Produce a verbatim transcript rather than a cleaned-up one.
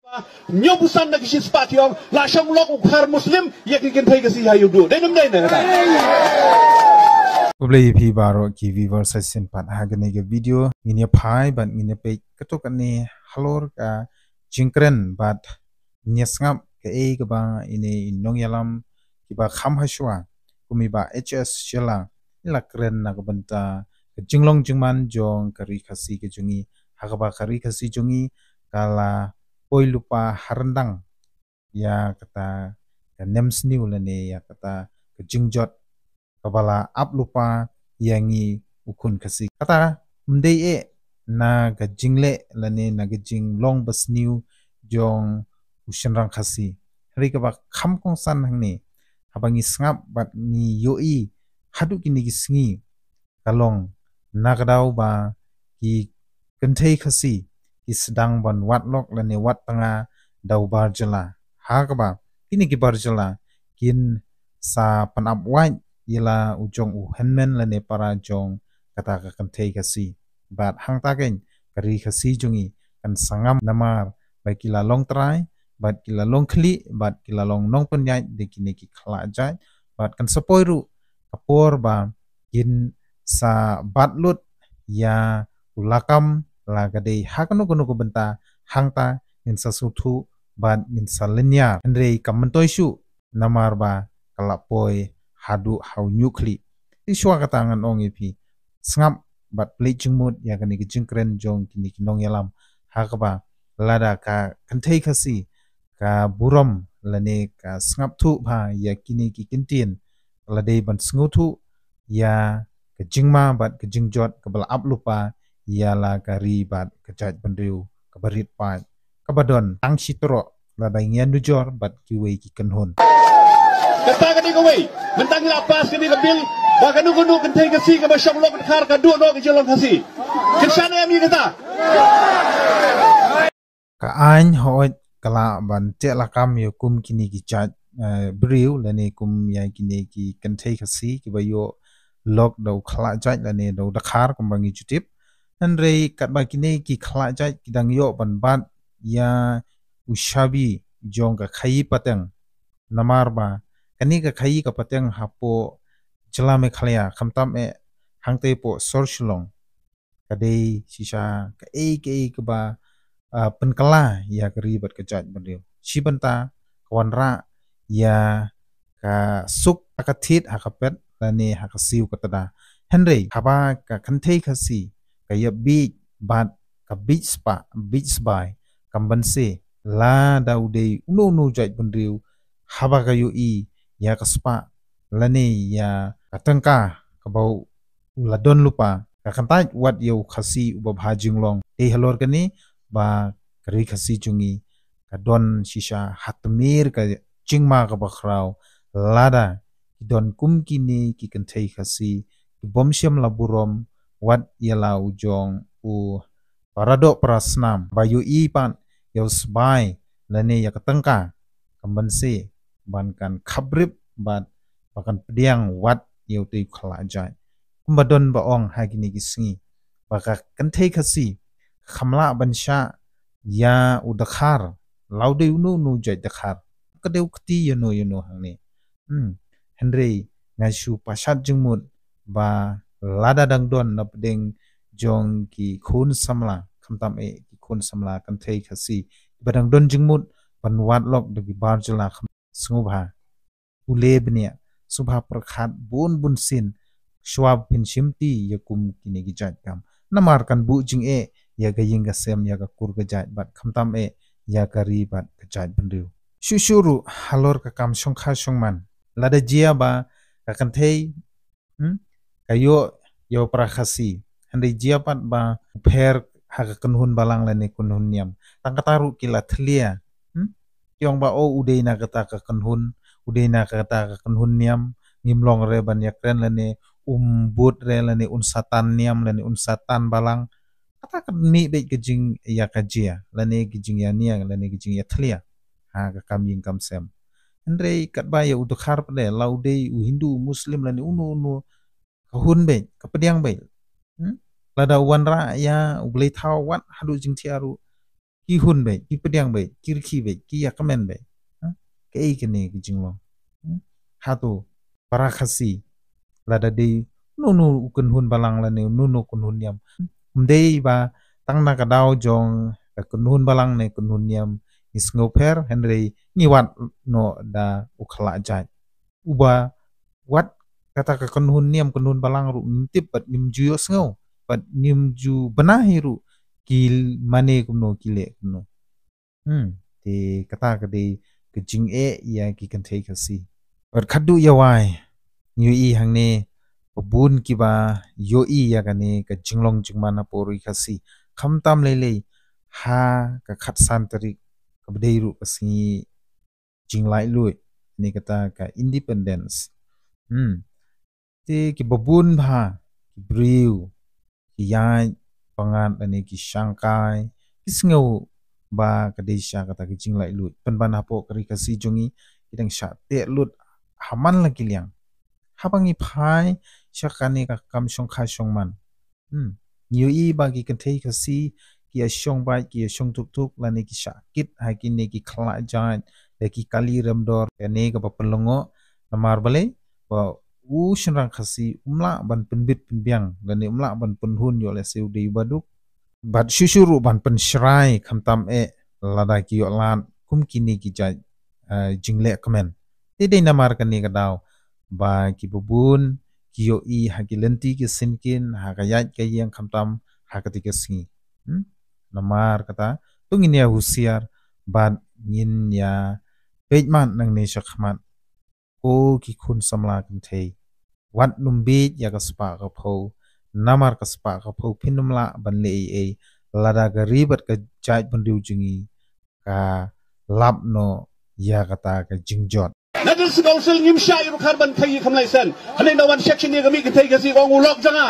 Hynñiewphew san na ki shispah ki ong la shong lok u Dkhar Muslim ïa ki kynthei Khasi ha ïuh duh. Dei ne ym dei ne kata? Khublei ïa phi baroh ki viewers sa shisien pat ha kane ka video. Ngin ïa phai bad ngin ïa peit katto katne halor ka jingkren bad ngin ïa sngap kaei kaba ine i nongïalam kiba kham hashwa kum i Bah H S Shylla i la kren na ka bynta ka jinglong jingman jong ka ri Khasi ka jong ngi, ha kaba ka ri Khasi jong ngi ka la poi lypa ha ryndang ïa kata ka nemsniew lane ïa kata ka jingjot kaba la ap lypa ïa ngi u khun Khasi. Kata ym dei eh na ka jingleh lane na ka jinglong basniew jong u shynrang Khasi. Hynrei kaba kham kongsan hangne, haba ngi sngap bad ngi ïohi haduh kine ki sngi, ka long na ka daw ba ki kynthei Khasi ki sdang ban wad lok lane wad tnga da u bar jylla, ha kaba kine ki bar jylla kin sa pynap wad ïa la u jong u hynmen lane para jong kata ka kynthei Khasi. Bad hangta kein ka ri Khasi jong ngi kan sa ngam namar ba ki la long trai bad ki la long khlieh bad ki la long nongpynïaid da kine ki khlajait bad kan sa poi ruh ka por ba kin sa bat lut ïa u lakam la ka dei ha kano kano ka bynta. Hangta ngin sa sngewthuh bad ngin sa lynñiar, hynrei kam myntoi shuh namar ba ka la poi haduh ha u ñiuh khlieh. Te shuwa kata ngan ong ïa phi, sngap bad plie jingmut ïa kane ka jingkren jong kine ki nongïalam, ha kaba lada ka kynthei Khasi ka burom lane ka sngap thuh bha ïa kine ki kyntien, la dei ban sngewthuh ïa ka jingma bad ka jingjot kaba la ap lypa ïa la ka ri bad ka jaitbynriew kaba rit paid, kaba don tang shi troh lada ngi ïanujor bad kiwei ki kynhun. Kata ka dei kawei, mynta ngi la pass kane ka bill ba kano kano kynthei Khasi kaba shong lok Dkhar ka duh noh ka jinglong Khasi. Kin shah ne em ïa kata? Ka aiñ hooid ka lah ban teh lakam ïa kum kine ki jait, eh, briew lane kum ïa kine ki kynthei Khasi kiba ïoh lok da u khlajait lane da u Dkhar kumba ngi ju tip. Hynrei katba kine ki khlajait ki dang ïoh ban bat ïa u shabi jong ka khaïi pateng, namar ba kane ka khaïi ka pateng hapoh jylla Meghalaya, khamtam eh hangtei poh sor Shillong, ka dei shisha kaei kaei kaba, ah, pynkylla ïa ka ri bad ka jaitbynriew. Shi bynta ka wanrah ïa ka suk ha ka thied ha ka pet lane ha ka siew ka tda. Hynrei haba ka kynthei Khasi ka ïa bieit bad ka bieit spah bieit sbai, kam banse lada u dei uno uno u jaitbynriew, haba ka ïohi ïa ka spah lane ïa ka tyngka kaba u la don lypa, ka kyntait wat ïa u Khasi uba bha jinglong. Dei halor kane ba ka ri Khasi jong ngi ka don shisha ha tmier ka jingma kaba khraw, lada ki don kum kine ki kynthei Khasi ki bym shym la burom wat ïa la u jong u paradoh parasnam ba ïohi pat ïa u sbai lane ïa ka tyngka, kam banse ban kan khaprip bad ba kan pdiang wat ïa utei u khlajait. Kumba don ba ong ha kine ki sngi ba ka kynthei Khasi kham lah ban shah ïa u Dkhar, la u dei uno uno u jait Dkhar, ka dei u kti ïano ïano hangne. Hmm. Hynrei nga shu pashat jingmut ba lada dang don na pdeng jong ki khun samla, khamtam eh ki khun samla kynthei Khasi ba dang don jingmut ban wad lok da ki bar jylla, kham sngewbha pule bniah, sngewbha pyrkhat bun bun sien shuwa ba phin shimti ïa kum kine ki jait kam. Namar kan buh jingeh ïa ka ïing ka sem, ïa ka kur ka jait bad khamtam eh ïa ka ri bad ka jaitbynriew. Shuh shuh ruh halor ka kam shongkha shongman, lada jia ba ka kynthei, hmm, ka ïoh ïa u para Khasi, hynrei jia pat ba u pher ha ka kynhun balang lane kynhun niam, tang kata ruh ki la thlia, hmm? Ki ong ba, oh, u dei na kata ka kynhun, u dei na kata ka kynhun niam, ngim long re ban ïakren lane um bud re lane un sa tan niam lane un sa tan balang. Kata ka mih beit ka jingïakajia lane ka jingïania lane ka jingïathlia ha ka kam ïing kam sem. Hynrei katba ïa u Dkhar pat de, la u dei u Hindu, u Muslim lane uno uno, ka hun beit, ka pdiang beit. Hmm? Lada u wanrah ïa U Blei thaw wat haduh jingthiah ruh, ki hun beit, ki pdiang beit, ki rkhie beit, ki ïakmen beit. Ha? Kaei kane ka jinglong? Hmm? Hato para Khasi, lada dei uno uno u kynhun balang lane uno uno u kynhun niam, ym dei ba tang na ka daw jong ka kynhun balang ne kynhun niam ngi sngewpher, hynrei ngi wad noh da u khlajait. Uba wat kata ka kynhun niam kynhun balang ruh ngim tip bad ngim ju ïohsngew bad ngim ju bna hi ruh ki mane kumno, ki leh kumno. Hmm, te kata ka dei ka jingeh ïa ki kynthei Khasi. Bad khadduh ïa wai, ngi ïohi hangne ba bun kiba ïohi ïa kane ka jinglong jingman hapoh Ri Khasi, khamtam lei lei ha ka khatsan tarik, kaba dei ruh ka sngi jinglaitluid, ne kata ka independence. Hmm. Te kiba bun bha ki briew, ki ïaid pyngngad lane ki shangkai, ki sngew ba ka dei sha kata ka jinglaitluid. Pynban hapoh ka Ri Khasi jong ngi, ki dang shah teh lut ha man la ki liang. Haba ngi phai sha kane ka kam shongkha shongman, hmm, ngi ïohi ba ki kynthei Khasi ki ïa shong beit, ki ïa shong thuk thuk lane ki shah kit ha kine ki khlajait, da ki kali remdor, kane kaba pynlyngngoh. Namar balei? Ba u shynrang Khasi um lah ban pynbit pynbiang lane um lah ban pynhun ïoh lehse u dei uba duk. Bad shuh shuh ruh ban pynshrai khamtam eh lada ki ïoh lad kum kine ki jait, eh, jingleh kmen. Te dei namar kane ka daw ba kiba bun ki ïohi ha ki lynti ki syngkien, ha ka ïaid ka ïeng khamtam ha kata ka sngi. Hmm? Namar kata, to ngin ïa husiar bad ngin ïa peit mat nangne sha khmat. Ko ki khun samla kynthei, wat nym bieit ïa ka spah ka phew, namar ka spah ka phew phin nym lah ban leh ei ei lada ka ri bad ka jaitbynriew jong ngi ka lap noh ïa kata ka jingjot. National Council ngim shah ïa ruh khar ban khaïi kham lai sen. Hangne na wan section ïa ka mih kynthei Khasi ka ong u lok jong nga.